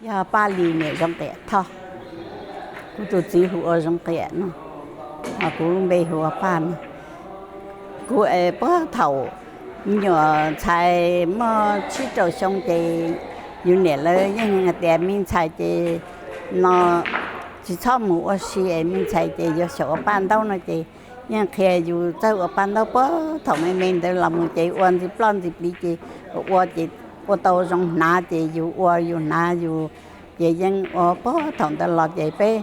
Yog Paj Lis niam Zoov Qiam Thoj, kuv tus txiv hu ua Zoov Qiam no, ho kuv lub npe hu ua Paj no. Kuv es puag thaum me nyuam ntxhais muaj tsib rau xyoo ces yus niam lawv yeej hais tias me ntxhais ces no tsis txhob mus ua si es me ntxhais ces yuav xyaum ua paj ntaub no ces yeej qhia yus txawj ua paj ntaub puag thaum me me ntawd los mus ces ua ntxi ploj ntxi pliv ces ua ces ua tau zoo hnav ces yus ua yus hnav yus ces yeej ua puag thaum ntawd los ces peb,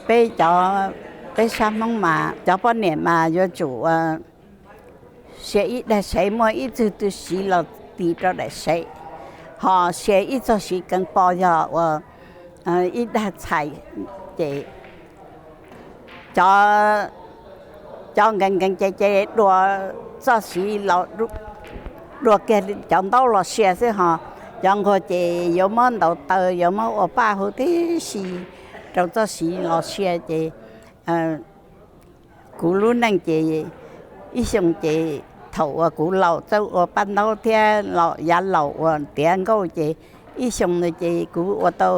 peb cov, peb sab Hmoob mas cov poj niam mas yuav tsum ua sia ib daig sev muaj ib txog tw siv los tis rau daim sev, ho sia ib txog siv keev po yog ua ib daig txhais ces cov, cov nkees nkees ces ces dua txoj siv los dua kiag cov ntaub los sia xwb ho cov nquag ces yuav muab ntaus taw yuav muab ua paj huv tib si rau txoj siv los sia ces kuv lub neej ces ib xyoo ces thaum uas kuv laus txawj ua paj ntaub thiab yav laus uas tiav nkauj ces ib xyoo ntawd ces kuv ua tau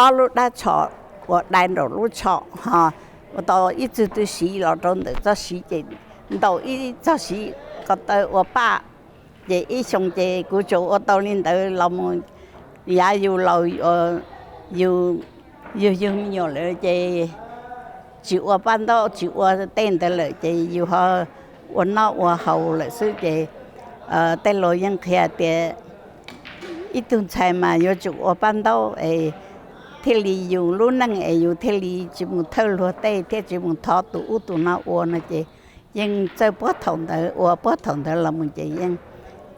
ob lub dab tsho uas dai nraum lub tsho ho ua tau ib txog tw siv los rau ntawm txoj siv ces ntaus ib txog siv ko taw ua paj ces ib xyoo ces kuv tsuas ua tau li ntawd los mus yav yus laus yus yug yug me nyuam lawm ces tsis ua paj ntaub tsis ua tej ntawd lawm ces yus ho ua noj ua haus lawm xwb ces tej laus yeej qhia tias ib tug ntxhais mas yuav tsum ua paj ntaub es thiaj li yus lub neej es yus thiaj li tsis mus thawj luag tej thiab tsis mus thov tus ub tus no ua no ces yeej txawj puag thaum ntawd ua puag thaum ntawd los mus ces yeej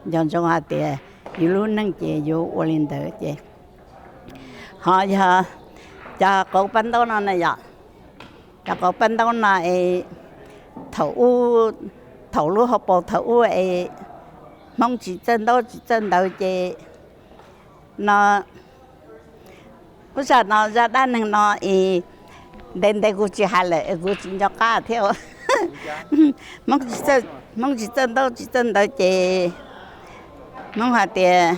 nco ntsoov hais tias yus lub neej ces yuav ua li ntawd ces ho yog cov qauv paj ntaub no na yom, cov qauv paj ntaub no es thaum ub, thaum lub hauv paus thaum ub es Hmoob tsis txawj ntaub tsis txawj ntawv ces no, ub zaj no zaj dab neeg no es ntev ntev kuv tsis hais lawm kuv tsis nco qab thiab. Hmoob tsis txawj ntaub tsis txawj ntawv ces Hmoob hais tias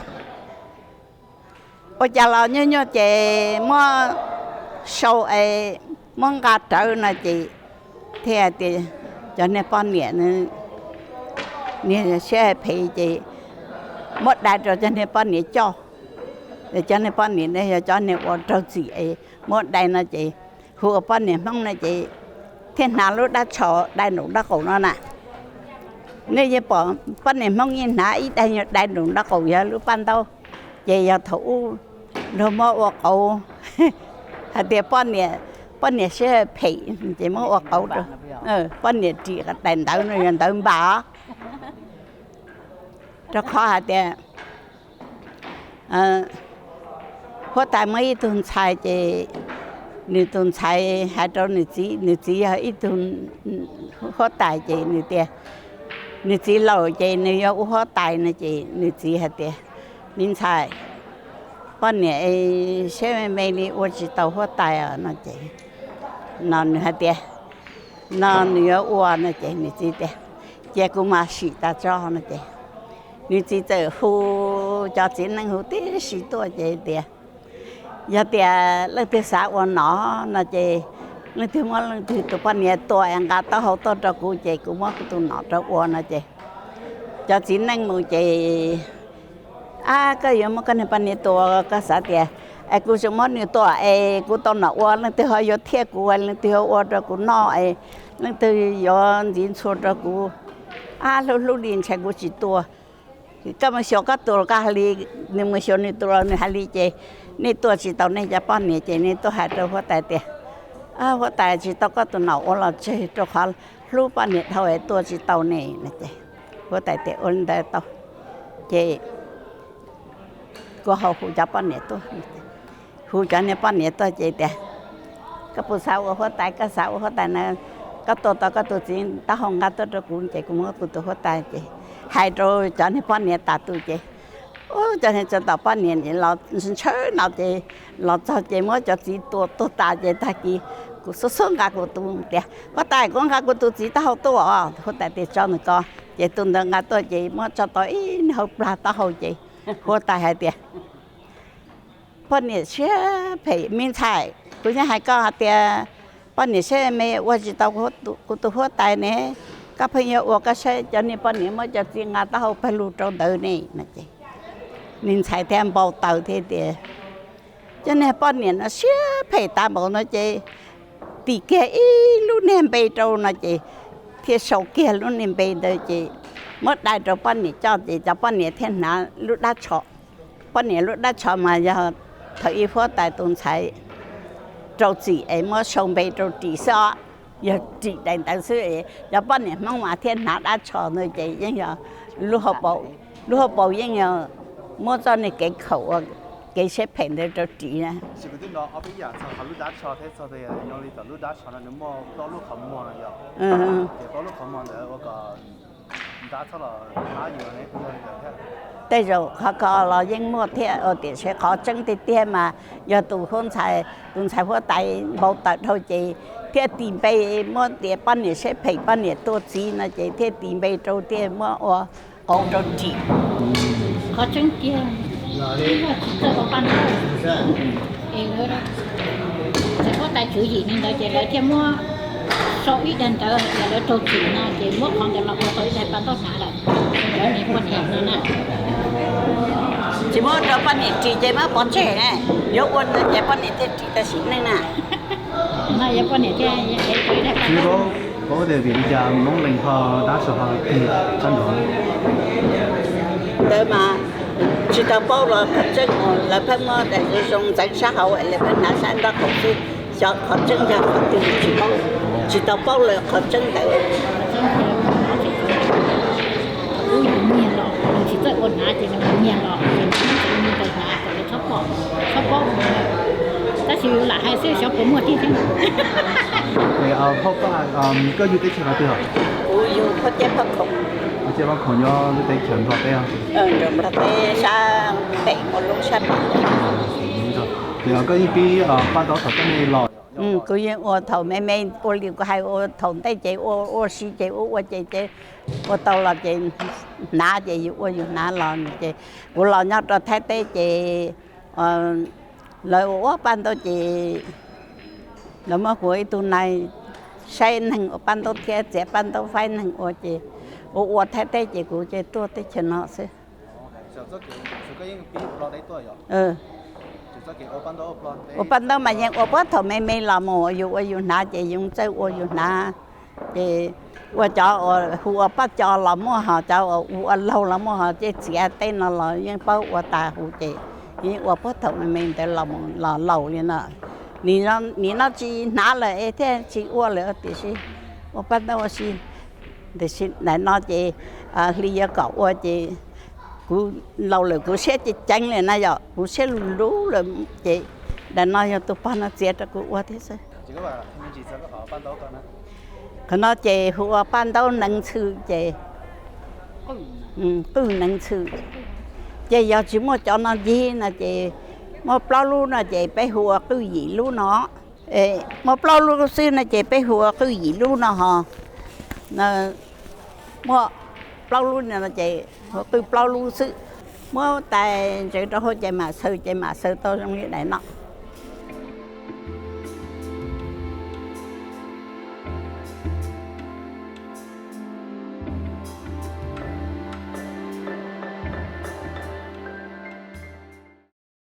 ua cas los nyuaj nyuaj ces muab sau es muab nqa rawv no ces thiaj hais tias cov niag poj niam niag siab phem ces muab dai rau cov niag poj niam coj. Cov niag poj niam ne yog cov niag uas raug txim es muab dai no ces hu ua poj niam Hmoob no ces thiaj hnav lub dab tsho dai nraum nraub qaum no na. Nej yeej pom poj niam Hmoob yeej hnav ib daig nyuag dai nraum nraub qaum yog lub paj ntaub. Ces yog thaum ub luag muab ua qauv hais tias poj niam siab phem ces muab ua qauv rau, poj niam ris daim ntawv no yog ntawv npas rau qhov hais tias huab tais muaj ib tug ntxhais ces nws tus ntxhais hais rau nws txiv, nws txiv yog ib tug huab tais ces nws tias nws txiv laus ces nws yuav ua huab tais no ces nws txiv hais tias, me ntxhais, poj niam siab me me li ua tsis tau huab tais os no ces no nws hais tias no nws yuav ua no ces nws txiv tias cia kuv mam sim tas tso no ces nws txiv txawm hu cov txiv neej hu tib si tuaj ces tias yog tias leej twg xav ua nom no ces leej twg muab leej twg tus poj niam tua es nqa taub hau tuaj rau kuv ces kuv muab kuv tus nom rau ua no ces cov txiv neej mus ces ab koj yuav muab koj niag poj niam tua koj xav tias es kuv tseem muab nws tua es kuv tau nom ua leej twg ho yuav thiaj kuv leej twg yuav ua rau kuv noj es leej twg yuav ntxiv ntxhua rau kuv, ab hlub hlub li ntshai kuv tsis tua. Koj mus xyuas koj tus los koj hais li, nws mus xyuas nws tus los nws hais li ces nej tua tsis tau nej cov poj niam ces nej tuaj hais rau huab tais tias huab tais tsis tau koj tus nom ua los tseg rau qhov hlub poj niam dhau es tua tsis tau ne no ces huab tais tias ua li ntawd tau ces kuv ho hu cov poj niam tuaj, hu cov niag poj niam tuaj ces tias koj puas xav ua huab tais, koj xav ua huab tais na koj tua tau koj tus txiv taub hau nqa tuaj rau kuv ces kuv muab kuv tus huab tais ces hais rau cov niag poj niam tas tus ces ub cov niag tsa tom poj niam los ntshaw no ces los txog ces muab cov txiv tua tuag tas ces tag kis kuv xub xub nqa kuv tus tias huab tais kuv nqa kuv tus txiv taub hau tuaj os, huab tais tias tso ntawm ko ces tus ntawd nqa tuaj ces muab tso tau ib hau plag taub hau ces huab tais hais tias Poj niam siab phem me ntxhais, kuv yeej hais koj hais tias poj niam siab me ua tsis tau kuv tus huab tais ne, koj pheej yuav ua koj saib cov niag poj niam muab cov txiv nqa taub hau pawg lug rau ntawd ne no ces niag ntxhais thiaj npau taws thiab tias, cov niag poj niam no siab phem tas npaum no ces tim kiag ib lub niag npe rau no ces thiaj sau kiag lub niag npe ntawd ces muab dai rau poj niam coj ces cov poj niam thiaj hnav lub dab tsho. Poj niam lub dab tsho mas yog thaum ub huab tais tus ntxhais rau txim es muab sau npe rau ris xwb os, yog ris daim ntawv xwb. Cov poj niam Hmoob mas thiaj hnav dab tsho ntawd ces yeej yog lub hauv paus yeej yog muab txoj niag kev khaum ua kev siab phem ntawd rau ris na. Tej zaum qhov ko los yeej muaj thiab tiam sis qhov tseeb tiag tiag mas yog tus huab ntxhais, tus ntxhais huab tais npau taws dhau ces thiaj tis npe muab tias poj niam siab phem poj niam tua txiv no ces thiaj tis npe rau thiaj muab ua qauv rau ris. Qhov tseeb tiag, ib yog tsis txawj ua paj ntaub es lawv txawm huab tais tswv yim li ntawd ces lawv thiaj muab sau ib daim ntawv tias lawv raug txim no ces muab qhov ntawd los ua tau ib daim paj ntaub hnav lawm. Lawv niam poj niam no na, tsis muab rau poj niam ris ces muab pov tseg, yuav ua ntawd ces poj niam thiaj ris tau sim neej na. No yog poj niam thiaj, paub tias vim li cas Hmoob Lees ho dab tsov ho kawg sab nraud. Ntawd mas tsis tau paub los qhov tseeb lawv pheej muab daim zoo zoo ntxeev sab hauv lawv pheej hnav sab nraub qaum xwb, xyov qhov tseeb yog qhov twg tsis paub, tsis tau paub lawm qhov tseeb ntawd. Lub yus nyiag los, yus tsis txawj ua hnav ces nws mus nyiag los ces nws tseem nyiag ntawd hnav kom lawv txhob pom, txhob paub. Tab sis yus lam hais xwb xyov puas muaj tiag thiab. Phauj Paj, koj yug teb chaws qhov twg os? Kuv yug Phauj Ceb Phauj Khoom. Phauj Ceb Phauj Khoom nyob lub teb chaws Nplog teb os? Nplog teb sab pem, ua lub sab pem. Ces koj yeej pib paj ntaub thaum koj me los? Kuv yeej ua thaum me me, ua li kuv hais ua thaum ntej ces ua ua si ces ua ua ces ces ua tau los ces hnav ces yus ua yus hnav los ces kuv los nyob rau Thaib teb ces lawv ua ua paj ntaub ces lawv muab kuv ib tug nais saib neeg ua paj ntaub thiab txiav paj ntaub faib neeg ua ces ua ua Thaib teb ces kuv ces tuaj teb chaws no xwb. Ua paj ntaub mas yeej ua puag thaum me me los mus yus ua yus hnav ces yus txawj ua yus hnav. Ces ua cov uas hu ua paj co los muaj, ho cov uas ua laug los muaj, ho tej txiav teb no los yeej paub ua tas huv ces yeej ua puag thaum me me ntawd los laus li no. Nim no tsis hnav lawm es thiaj tsis ua lawm tiam sis ua paj ntaub ua si. Tiam sis daim no ces hli yuav kom ua ces kuv laus lawm kuv siab ceev ceev li na yom, kuv siab lug lug lawm ces daim no yog tus pog no txiav rau kuv ua thiab xwb. Qhov no ces hu ua paj ntaub neev ntxhw ces qwj neev ntxhw. Ces yog tsis muaj cov no ncig no ces muaj plaub lub no ces peb hu ua qwj yim lub no. Muaj plaub lub xwb no ces peb hu ua qwj yim lub no ho. Muaj plaub lub no ces hu qwj plaub lub xwb. Muab tais ntsev rau hauv ces mam xaws ces mam xaws tau zoo li daim no.